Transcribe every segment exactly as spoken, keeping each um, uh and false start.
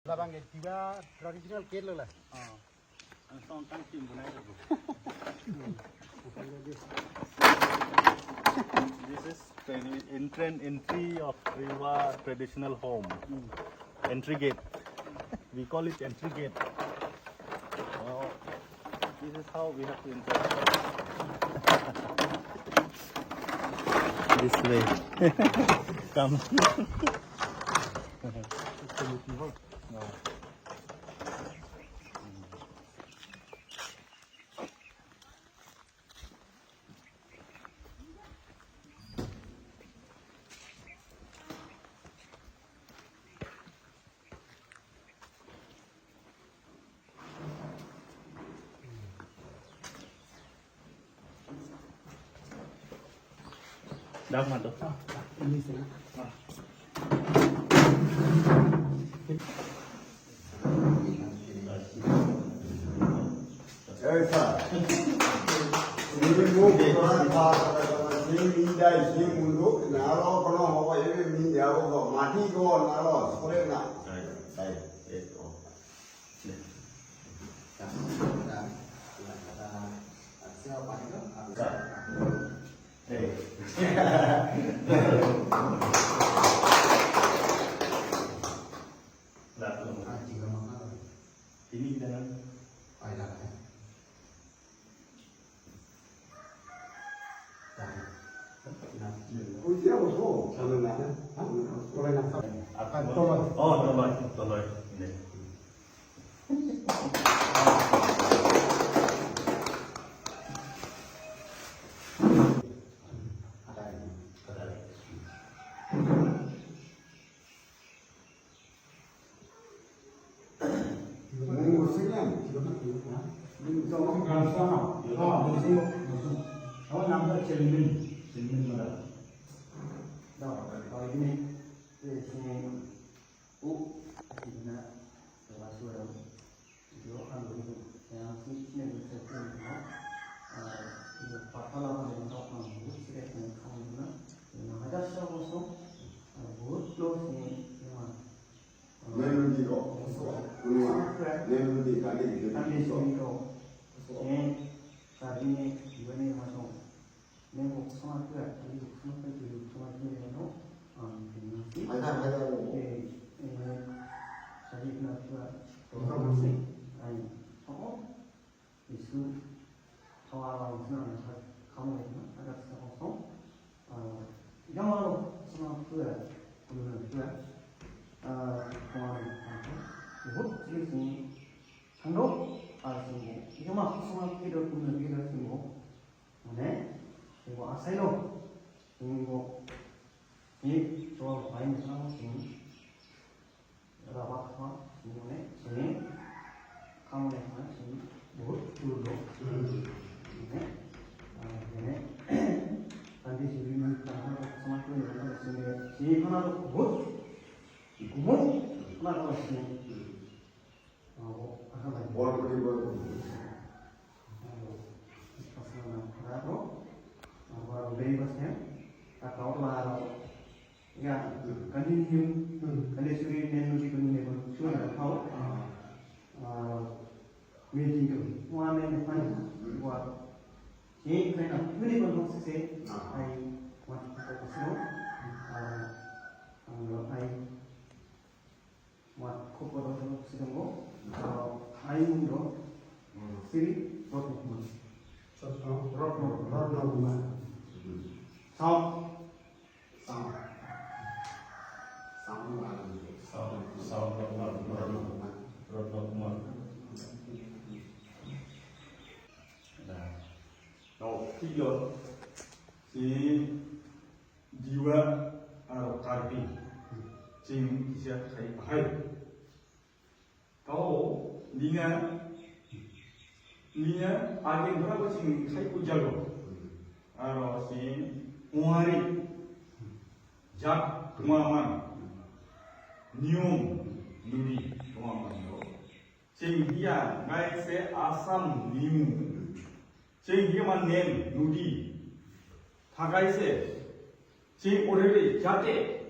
Labang ke Tiwa traditional gate lo la. Oh. Ang song tang tim bunai ko. This is the entrance entry of Tiwa traditional home. Hmm. Entry gate. We call it entry gate. Oh, this is how we have to enter. This way. Come. No. Dah, mantap. Eh, sir. Ini mau bukan apa-apa, ini indah, ini munduk, naro kono ho, ini minjau ko, mati ko, naro, sore na. Baik. Baik. Eh, oh. Ini kita kan. Apa? Oh, toloi, toloi. Ini. Melody ko. Kunwa. Melody kali gitu. Kali song ko. Eh, kali ni, dua ni masuk. Neng kosong aku ya, kali kosong apa itu, kosong aku ya, no? Am, kena sih. Ada, ada. Eh, eh, kali kena aku ya. Kosong sih. Ai, oh, oh. Isu thawa lang sina na sa kamu ya, agak sa kosong. Ah, yang mana sama aku ya, kamu ya. Ah, kamu ya. Ibu, sini sini. Hando, ah, sini. Yang mana sama aku ya, kamu ya, sini. Mane, ibu asai lo. Sini ibu. Ini coba main sama sini. Rabat ha, sini mane, sini. Kam ne ha, sini. Bahut dur lo. Sini. Ah, sini. Tadi sini ni, tadi sama tu ni, sini. Sini mana tu bahut. Kumuk, mana tu sini. Oh, apa lagi? Bor bor bor. Oh, pas mana? Ada tu. Apa lagi pasnya? Tak tahu lah. Ya, kani ni, kani suri ni, nuri kani ni, kani suri ni, tahu. Ah, meeting tu, one and one, what? Ye, kani na, nuri kani se, ai, what, what, what, ah, ah, ai, what, koko, koko, koko, ah, ai, mundo, Sri Rotno Kumar. Rotno, Rotno Kumar. South. Sound. Sound. Sound. Sound. Rotno Kumar. Rotno Kumar. Nah. Now, tiga. Si Tiwa aro Karbi. Ching kisia khai bahai. Kau, nina, nina, agen berapa sing khai ujalo? Aro si Muari, jak tumaman, nium, nuri, tumaman lo. Sing dia, ngai se Assam nium. Sing dia man nem, nuri. Thakai se, sing orere jate,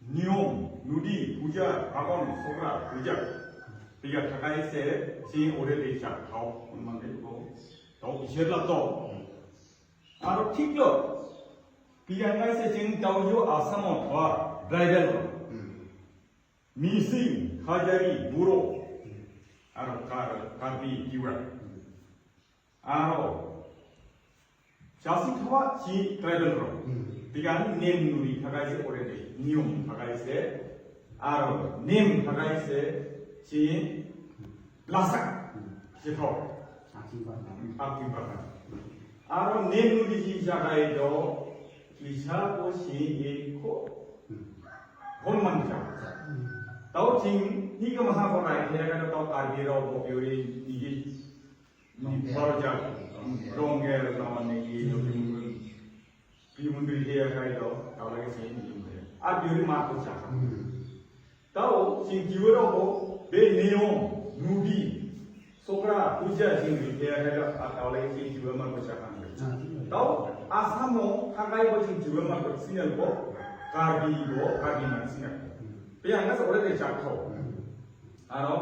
nium, Nodi puja, Rabon Sokra puja. Pia thakai se, si ore de chak thau, un man de ko. Tau isir la to. Aro thik lo. Pia ngai se ching tau yo Assam o thua, tribal. Mising, Hajari, Buro. Aro Kar, Karbi, Tiwa. Aro. Chasi thua si tribal rok. Hmm. Tiga nem nuri thakai se ore de. Niyom thakai se. Aro nem thakai se si lasak. Hmm. Si thok. Aking baka. Aking baka. Aro nem nuri si jagai do. Kisa ko si eko. Hmm. Hon man ja. Hmm. Tau ching ni ke maha ko rai the ka tau Karbi rok bo yuri ni. Ni Rongker. Rongker, no, ni, ni, ni, ni, ni, ni, mundri dia kai do, kalau lagi sini ni, ni. Abi uri mat ko chaka. Hmm. Tau, sing jiwa ho, be neo, nudi, Sokra, puja, sing dia kai do, kalau lagi sini jiwa mat ko chaka. Ah, iya. Tau, Assam o, thakai bo sing jiwa mat ko sinyal bo, Karbi bo, Karbi mat sinyal. Hmm. Pe yang ngas ore de chak tho. Hmm. Aro,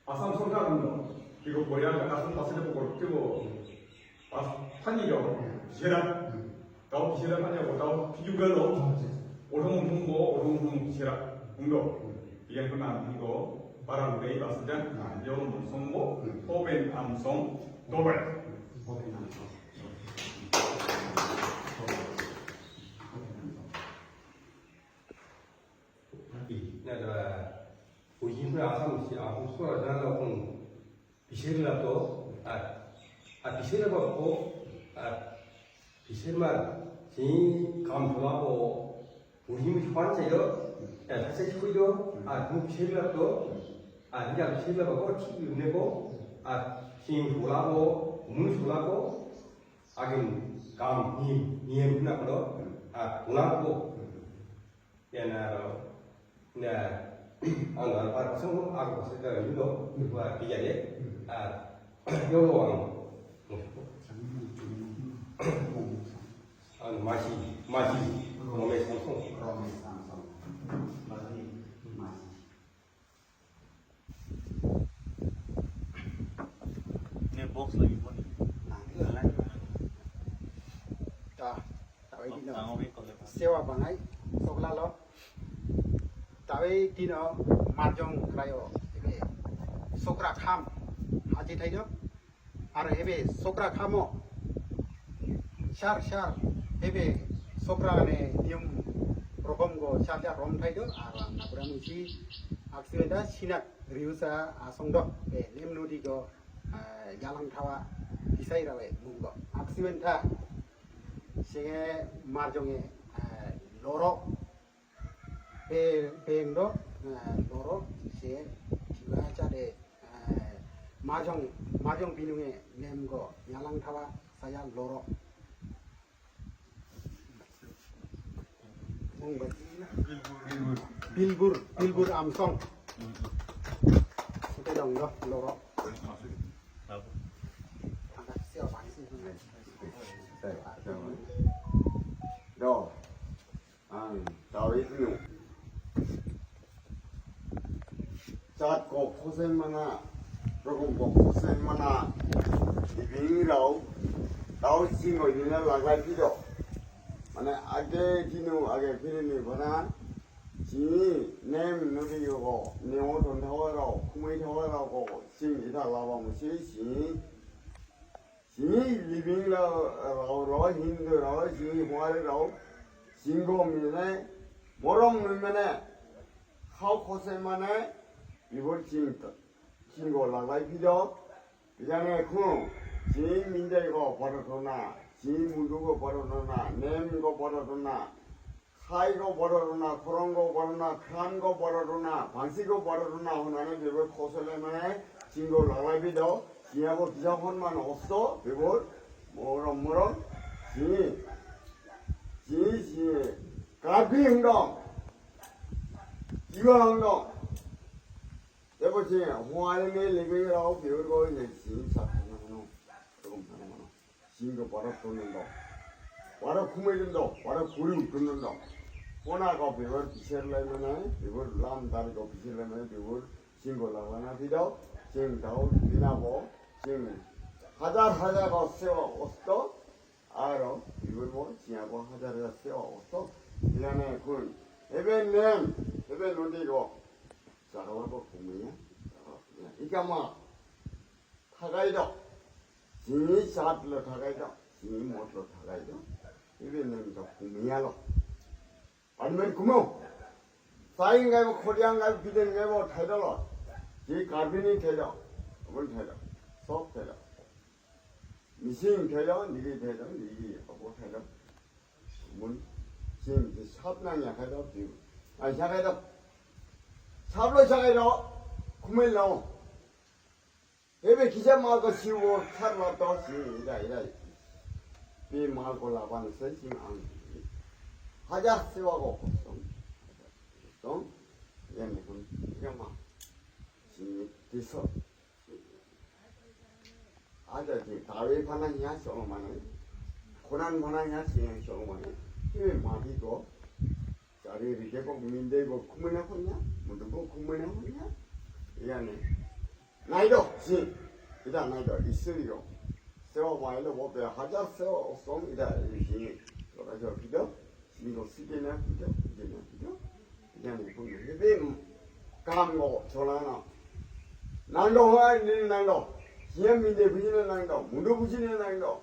Assam sorkar undo. Tiko Korea ka Assam pasal ko tiko pas thani do. Sera. Tau sera thani ko tau piu ga lo. Odong thum bo, odong thum sera. Undo. Yang kena undo. Para udah pas dan. Yo mungsong bo. Open amsong. Dober. Open amsong. Nah, da, uji pun asam si aku suara dan langsung pisir la to, ah, ah, pisir la ko, ah, pisir ma, si kam thua ko, uji mi chuan che do, eh, thase chui do, ah, mu pisir la to, ah, ni pisir la ko, chi ne ko, ah, si thua ko, mu thua ko, agin kam ni, ni na ko, ah, thua ko. Ya na, na, ang, ang, par pasang mo, ang pasang ka yun lo, wa, tiga de, ah, yo lo ang. Ang, masi, masi, Romesh Samson. Romesh Samson. Masi. Ne box lagi pon. Ta, tawi dino. Ang oke, kolek. Sewa bangai, sokla lo. Tawi dino, marjong krayo, ebe, Sokra kham, haji thai do. Aro ebe Sokra khamo. Shar, shar. Ebe Sokra ne niyom rokom go shar shar rom thai do. Aro ang napuram si aksi wenta sinak riusa asong do. Be nem nodi go, ah, jalang thawa kisai rawe mung do. Aksi wenta senge marjong e, ah, loro. Pe, peng do, eh, loro, se, jiwa cha de, eh, marjong, marjong binung e, nem go, jalang thawa, saya loro. Mung ba. Bilbur, bilbur amsong. Sute dong do, loro. Angkat siapa sih? Do. Ang, tawi nu. Chat ko khosen mana, rokom ko khosen mana, ibing rau, tau sing ko yuna laglai pido. Mane age dinu, age pini ni bana, sini nem nuri yo ko, nemo ton thawa rau, khumui thawa rau ko, sing ita lawa musi sini. Sini living la, rau, rau, Hindu rau, sini Huari rau, singgo mine, morom mine, khau khose mane, ibor sing, singgo laglai pido, pijane khu, sini mindai ko parotona, sini mundu ko parotona, nem ko parotona, Khai ko parotona, khorong ko parotona, khan ko parotona, phansi ko parotona, honane bebor khosole mane, singgo laglai pido, siya ko kisa hon man osto, bebor, morom morom, si, si, si, Karbi hingdong, Tiwa hingdong, bebor si, huai me lebe rau, bebor ko ne, si, sa, no, no, no, no. Singgo parotona do. Parot khumui do, parot khuri do. Kona ko bibur piser lai mane, bibur lam dar ko piser lai mane, bibur ching ko lawana pido, ching dau pina bo, ching hajar hajar ko sewa osto, aro bibur bo ching ko hajar hajar sewa osto. Ilane kun, heben nem, heben nodi ko, chakala ko kumenya, chakala kumenya. Ikama, thakai do. Chini chat lo thakai do. Chini mot lo thakai do. Ibe nem to kumenya lo. Parliament kumo. Sai ngai bo khodiang ngai bo biden ngai bo thai do lo. Ji Karbi ni thai do. Abon thai do. Sok thai do. Mising thai do, nigi thai do, nigi abo thai do. Mun ching je sap nang ya khai do. Ai sa khai do. Sap lo sa khai do. Kumai lo. Ebe kisa mal ko siwo thar la to si ida ida. Pe mal ko laban se sing ang. Hajar sewa ko kosong. Tong. Yan ne kun. Kama. Si tiso. Ada di tawe pana nya solo mane. Konan pana nya si yang solo mane. Ebe mati ko. Chari rike ko minde ko kumena ko nya. Mudu ko kumena ko nya. Iya ne. Nai do, si. Ida nai do, isi ri do. Sewa mai lo, bo pe hajar sewa osong ida isi. Lo ka jo pido, si lo si kena pido, kena pido. Ida ni pun ni. Hebe kam lo, chola na. Nang do hai, ni nang do. Siya minde buji na nang do, mudu buji na nang do.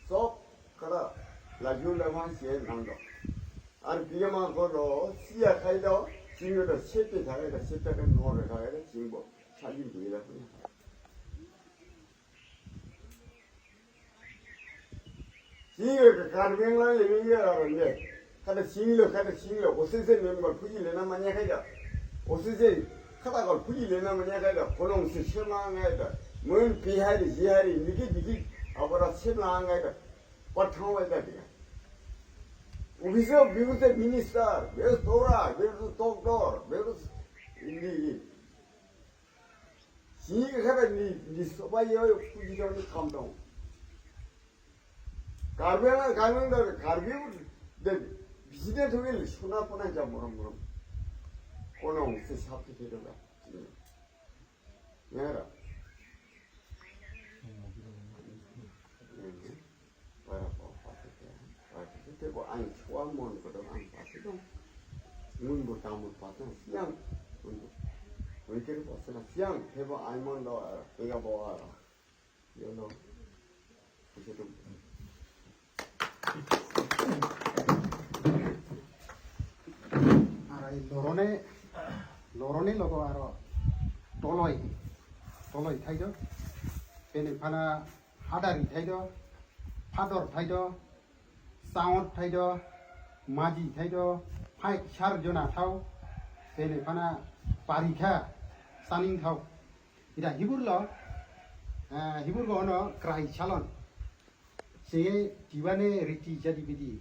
Sok kada laju lama siya nang do. Ar biya ma ko do, siya khai do, ching do, sete khai do, sete khai no re khai do, ching bo, chali bi la punya. Ching do ka Karbi Anglong le ni ya ro le. Kada ching lo, kada ching lo, osese member puji le na manya khai do. Osese, kada ko puji le na manya khai do, kolong se sema ngai do. Mun pi hai di, ji hai di, dikit dikit, abara sema ngai do. Pathang wai ta dia. Officer, biru te minister, biru tora, biru tokdor, biru ini. Sini ke kata ni, ni soba yo, yo, puji jong ni kam dong. Karbi na, Karbi na, Karbi de, bisine tu gel, suna pona jam morom morom. Kono se sap ke ke doga. Nera. Para pa pa te te. Pa te te bo ang chua mon ko dong ang pa te dong. Ngun bo tamu pa te siang. Ngun bo. Ngun kiri pa sena siang. Te bo ang mon do ara. Tega bo ara. Yo no. Isi tu. Arai lorone, lorone logo aro toloi, toloi thaido, pene phana hadari thaido, phador thaido, saot thaido, maji thaido, phai char jona thau, pene phana parikha saning thau. Ida hibur lo, eh, hibur go ono krai chalon. Se tiwane riti jadi bidi.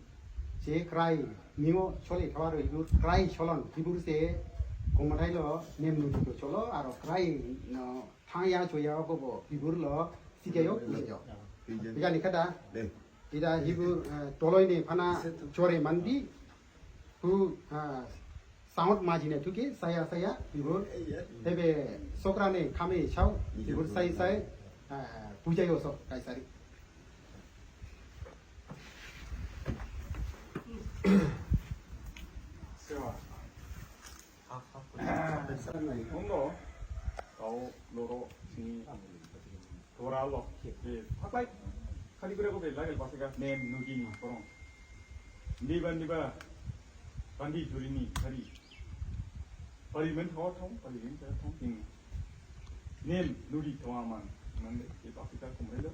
Se krai nimo chole thawar hibur krai cholon hibur se komatai lo nem nu to cholo aro krai no thangya choya ko bo hibur lo sikayo kusayo. Pija ni kada. Ida hibur, eh, toloi ne phana chore mandi. Hu, ah, saot maji ne thuke, saya, saya, hibur. Hebe sokra ne khame chau, hibur sai sai, ah, puja yo sok, kaisari. Sewa. Uno, kau loro sini. Tora lo, ke, paklai. Kali kura ko bela gel pasika nem nudi ni korong. Niba niba pandi juri ni hari. Pari men thong thong, pari men thong thong ting. Nem nudi thong aman. Mande ke pasika kumrelo.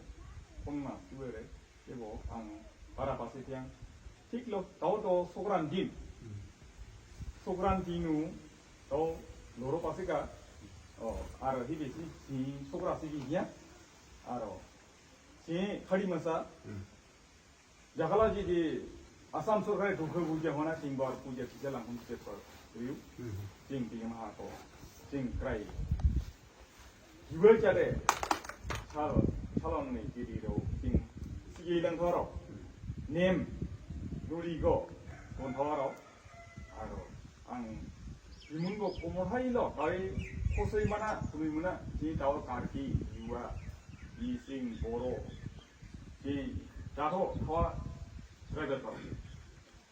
Kong na tuere. Ke bo ang para pasi tiang. Thik lo, tau to sokran din. Sokran dinu, tau loro pasika. Oh, ar hi besi, si sokra si ya. Aro. Si khadi masa. Jakala ji di Assam sorkar dukhe buja hona sing bar puja kisa langkun kisa par. Riu. Sing tiga maha to. Sing krai. Jiwa chade. Chal, chalon ni kiri ro. Sing. Sige lang thoro. Nem. Nuri go. Kon thoro. Ang himun ko komor hai lo, hai kosoi mana, kumi mana, si tawa Karbi, Yuwa, Ising, Boro, si Jadho, thawa tribal party.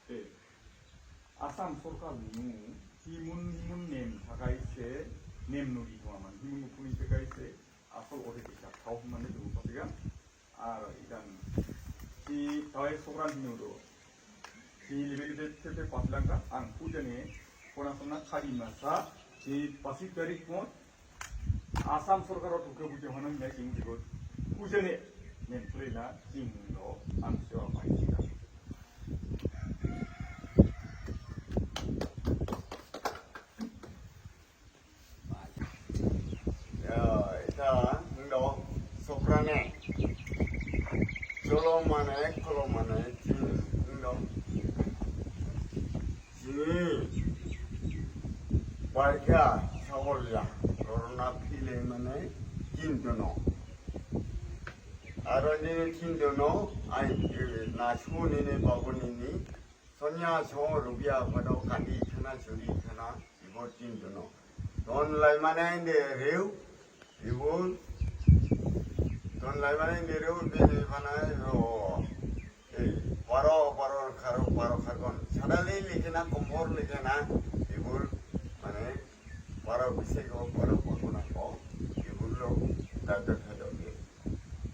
Te, Assam sorkar nu himun himun nem thakai se, nem nuri ko aman, himun ko puni thakai se, asol ore ke thau mane tu patika. Ar idan si tawai sobran hinu do. Si lebel de te te paslangka, ang pujane kona sona khadi masa si pasik tarik mo Assam sorkar otu ke pujane honam ya king digot. Pujane nem prena king lo ang sewa pai sika. Ya, ita, ndo, soprane. Cholo mane, kolo mane, chini, ndo. Chini. Baika, saolya, corona phile mane, chintono. Aro nini chintono, ai, eh, nasu nini, babu nini, Sonya so rubia pada kandi khana churi khana ibor chintono. Ton lai mana inde reu ibor. Ton lai mana inde reu bini mana yo. Eh, paro paro kharo paro kharkon. Sada le lekena kompor lekena ibor mane paro bisi ko paro pakona ko ibor lo dada khado ke.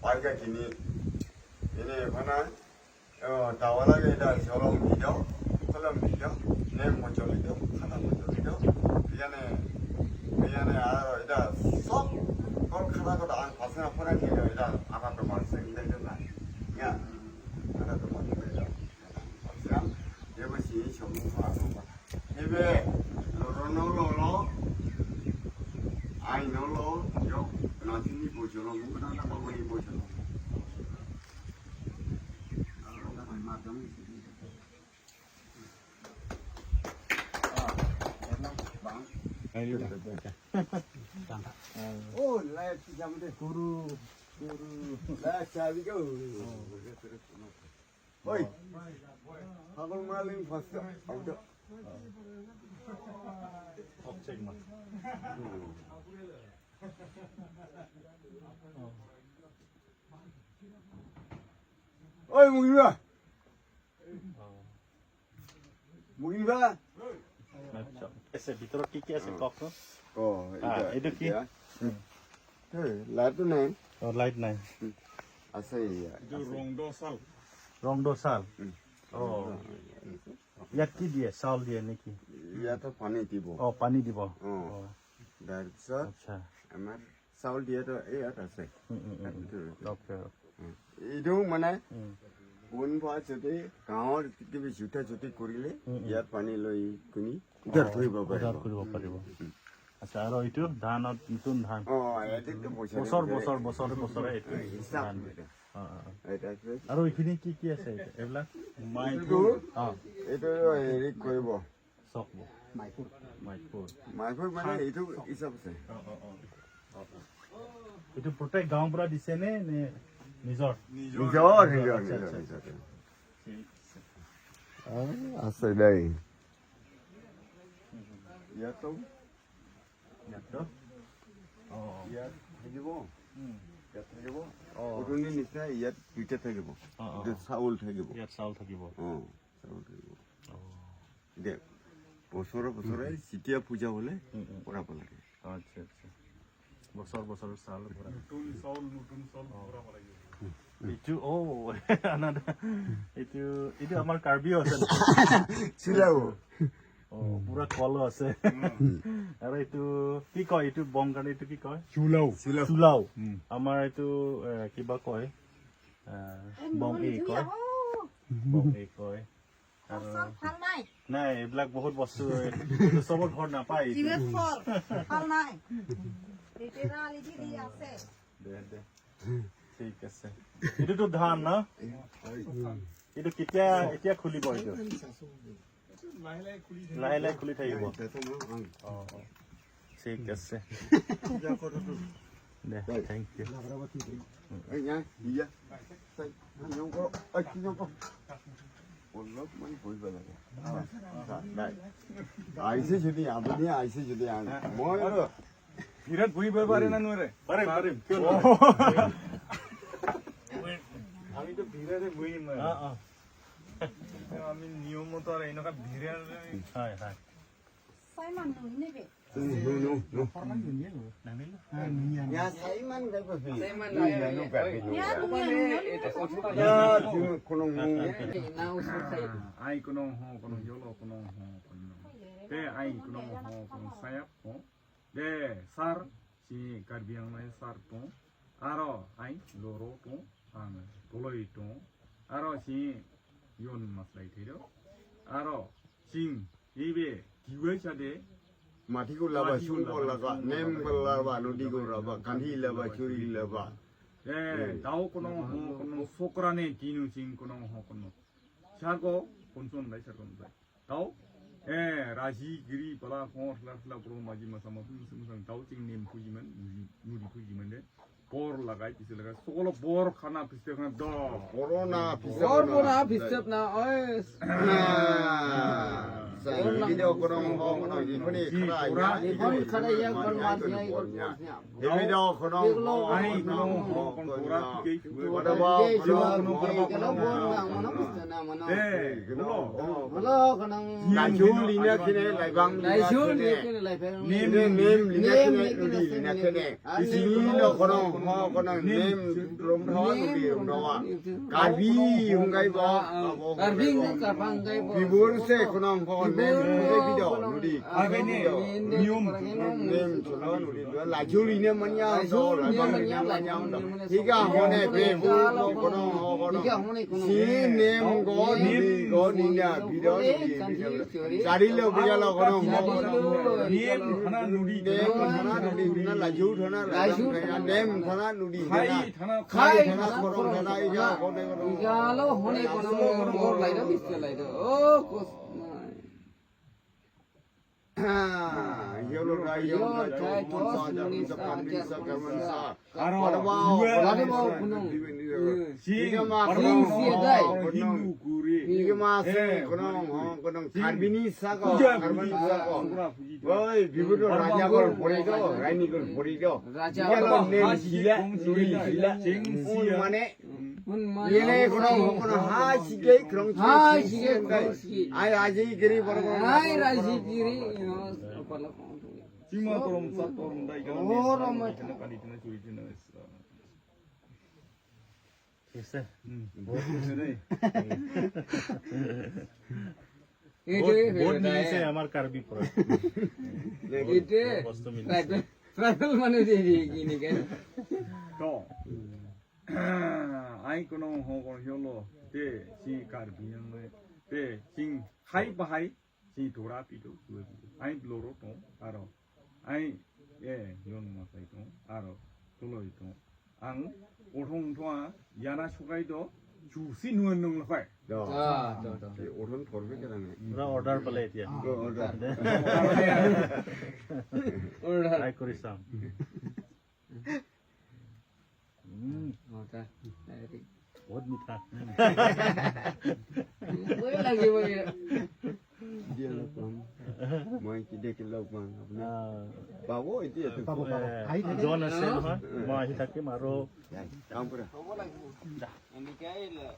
Paika kini ini mana Oh, tawala ke ida solong bijo, kolom bijo, nem mochol bijo, khana mochol bijo. Biane, biane aro ida sok, kol khana ko daan pasang apa lagi ida, ida, apa tu masang ida ida na. Ya, ada tu masang ida. Pasang, dia masih solong apa apa. Ebe, lo rono lo lo, ai no lo, yo, nanti ni bojolo, mana na babo ni bojolo. Oh, light jam de. Guru, guru. Light jam de. Oi. Habang maling fast. Auto. Object man. Oi, Mugiba. Mugiba. আচ্ছা, এসে ভিতৰত কি কি আছে কওক ন? Oh, ah, এইটো কি? Hey, light নাই। Oh, light নাই। আছে ইয়া। এইটো ৰংদ চাল। ৰংদ চাল। Oh। ইয়াত কি দিয়ে? চাউল দিয়ে নেকি? ইয়াতে পানী দিব। Oh, পানী দিব। Oh। Oh। তাৰপিছত আচ্ছা। আমাৰ চাউল দিয়াটো এই ইয়াত আছে। উম, উম, উম, উম। এইটো। Okay, okay। উম। এইটো মানে উম। কোনোবা যদি গাঁৱৰ কিবা জুঠা জুঠি কৰিলে উম, উম। ইয়াত পানী লৈ কিনি উদ্ধাৰ অ, কৰিব উদ্ধাৰ পাৰিব। কৰিব উম, পাৰিব। উম। আচ্ছা, আৰু এইটো ধানত নতুন ধান? অ, এইটোতো বছৰে বছৰ, বছৰে। বছৰ, বছৰে, বছৰে এইটো হিচাপ ধান। এইটো। অ, অ, অ। এইটো আছে। আৰু এইখিনি কি কি আছে এইটো? এইবিলাক? এইটো, অ। এইটো হেৰি কৰিব। চক ব। মাইপুৰ। মাইপুৰ। মাইপুৰ মানে এইটো হিচাপ আছে। অ, অ, অ। অ, অ। এইটো প্ৰত্যেক গাঁৱৰ পৰা দিছে নে, নে নিজৰ? নিজৰ, নিজৰ, আচ্ছা, নিজৰ, আচ্ছা, নিজৰ। আচ্ছা। ঠিক আছে। আ, আছে দেই। ইয়াতো। ইয়াতো? অ, অ। ইয়াত থাকিব। উম। ইয়াত থাকিব। অ। পুৰণি নিচিনা ইয়াত দুইটা থাকিব। অ, অ, ইয়াত অ। চাউল থাকিব। ইয়াত চাউল থাকিব। অ, চাউল থাকিব। অ। দে, বছৰে বছৰে উম। যেতিয়া পূজা হ'লে উম, উম। ভৰাব লাগে। আচ্ছা, আচ্ছা। বছৰ বছৰ চাউল ভৰা। নতুন চাউল, নতুন চাউল অ। ভৰাব লাগে। এইটো, অ, আনাদা। এইটো, এইটো আমাৰ কাৰ্বিও আছে নেকি? চিলাও। অ, পুৰা কলো আছে। উম। আৰু এইটো কি কয়? এইটো বং কাৰণে এইটো কি কয়? চুলাও। চুলাও। চুলাও। উম। আমাৰ এইটো, এ, কিবা কয়? এ, বং এই কয়। বং এই কয়। আৰু চব ভাল নাই। নাই, এইবিলাক বহুত বস্তু, এইটো চবৰ ঘৰত নাপায়। কিমান ফল? ভাল নাই। এতিয়া আলি দি দি আছে। দে, দে। ঠিক আছে। এইটোতো ধান ন? এইটো কেতিয়া, এতিয়া খুলিব এইটো? লাহে লাহে খুলি থাকিব। অ, অ। ঠিক আছে। দে, thank you. Olopman boi bela ke. Sa, sa, dai. Aise jodi, apuni aise jodi ang. Moi, Birat boi bela pare na nore? Pare, pare. Ami to birare boi ma. Ah, ah. Ami niyom moto are inoka birat. Hai, hai. Simon no, ini be. No, no, no. Ya, Simon gaipo. Simon. Ya, no, gaipo. Ya, no, ya, no. Ya, no, kono. Na usur sai. Ai kono ho, kono yolo, kono ho, kono. Te ai kono ho, kono sayap ho. De, sar, si Karbi Anglong sar to. Aro, ai, loro to, ang, toloi to. Aro, si, yon maslai thedo. Aro, sing, ibe, kiwe chade. Mati ko laba, mati ko sung ko laba, laba, nem ko laba, nodi ko laba, kanhi laba, churi laba. Eh, hmm. Dao kono ho, kono sokrane, tinu sing kono ho, kono. Sarko, konson lai, sarko lai. Tau, eh, Raji Giri pala kong sla sla pro maji masa mapi musim musang tau ching nem puji man, nuri, nuri puji man de. Por lagai, pisi lagai, solo bor khana pisi khana do. Corona pisi. Corona pisi na, oi. Ah, sa video kono ho kono, ipuni khara ya, ipuni khara ya, kon mas ya, kon mas ya. Hemi do kono ho, ai kono ho, kono pura ke. Pada ba kono ho, kono ho. Eh, kono. Hello, kono. Laju lina kene, laibang lina kene. Laju lina kene, laibang. Nem, nem lina kene, nem lina kene. Isi lo kono ho, kono nem rum ho, nuri rum ho. Karbi hung kai bo. Karbi hung kai bo. Bibur se kono ho, nem hung kai bido, nuri. Abene, nium. Nem, cholo, nuri. Laju lina manya, laju lina manya, laju lina manya. Higa hone pe bu lo kono ho kono. Higa hone kono. Si nem go nuri go nina bido nuri bido. Chari lo biya lo kono ho kono. Nem thana nuri. Nem thana nuri na laju thana laju thana nem thana nuri thana. Khai thana khorong thana higa hone kono. Higa lo hone kono mo mo lai do bis lai do. Oh, kos. Ah, yolo rai, yolo rai, chok, mon sa, jam sa, pan sa, karman sa. Aro, pada ba, pada ba, kono. Si, pada ba, kono. Hindu kuri. Higa ma se, eh, kono, ho, kono. Si. Karbini sa ko, puja, karman puja, sa ko. Pura puji. Woi, bibu do raja gol pori do, rani gol pori do. Raja gol. Higa lo nem sila, nuri sila. Sing un sila. Mane. Yele kono kono ha sige krong ha sige krong sige. Ai Raji Giri bor bor. Ai Raji Giri. Sima torom sa torom dai kana. Oh, rom. Kana kali kana churi kana. Yes, sir. Hmm. Bahut kuch nahi. Bahut, bahut milis hai hamare Karbi pura. Bahut, bahut milis hai. Tribal, tribal manu je je gini kan. To. Ai kono ho kono holo te si Karbi Anglong te sing khai bahai si tora pito. Ai loro to aro. Ai eh yon masai to aro. Toloi to. Ang orhong to a yana sukai to. Chusi nuan nung lakai. Do. Ah, do, do. Ye orhon thorbe ke nang. Pura order pale dia. Do order. Order. Try kori sam. Hmm. Order. Bahut mitha. Boi lagi boi. Dia lo pang. Moi kide ke lo pang. Apna. Ah. Pabo itu ya tu. Pabo, pabo. Eh, John Asen ha. Moi ahi thakim aro. Kampura. Ini kaya lah.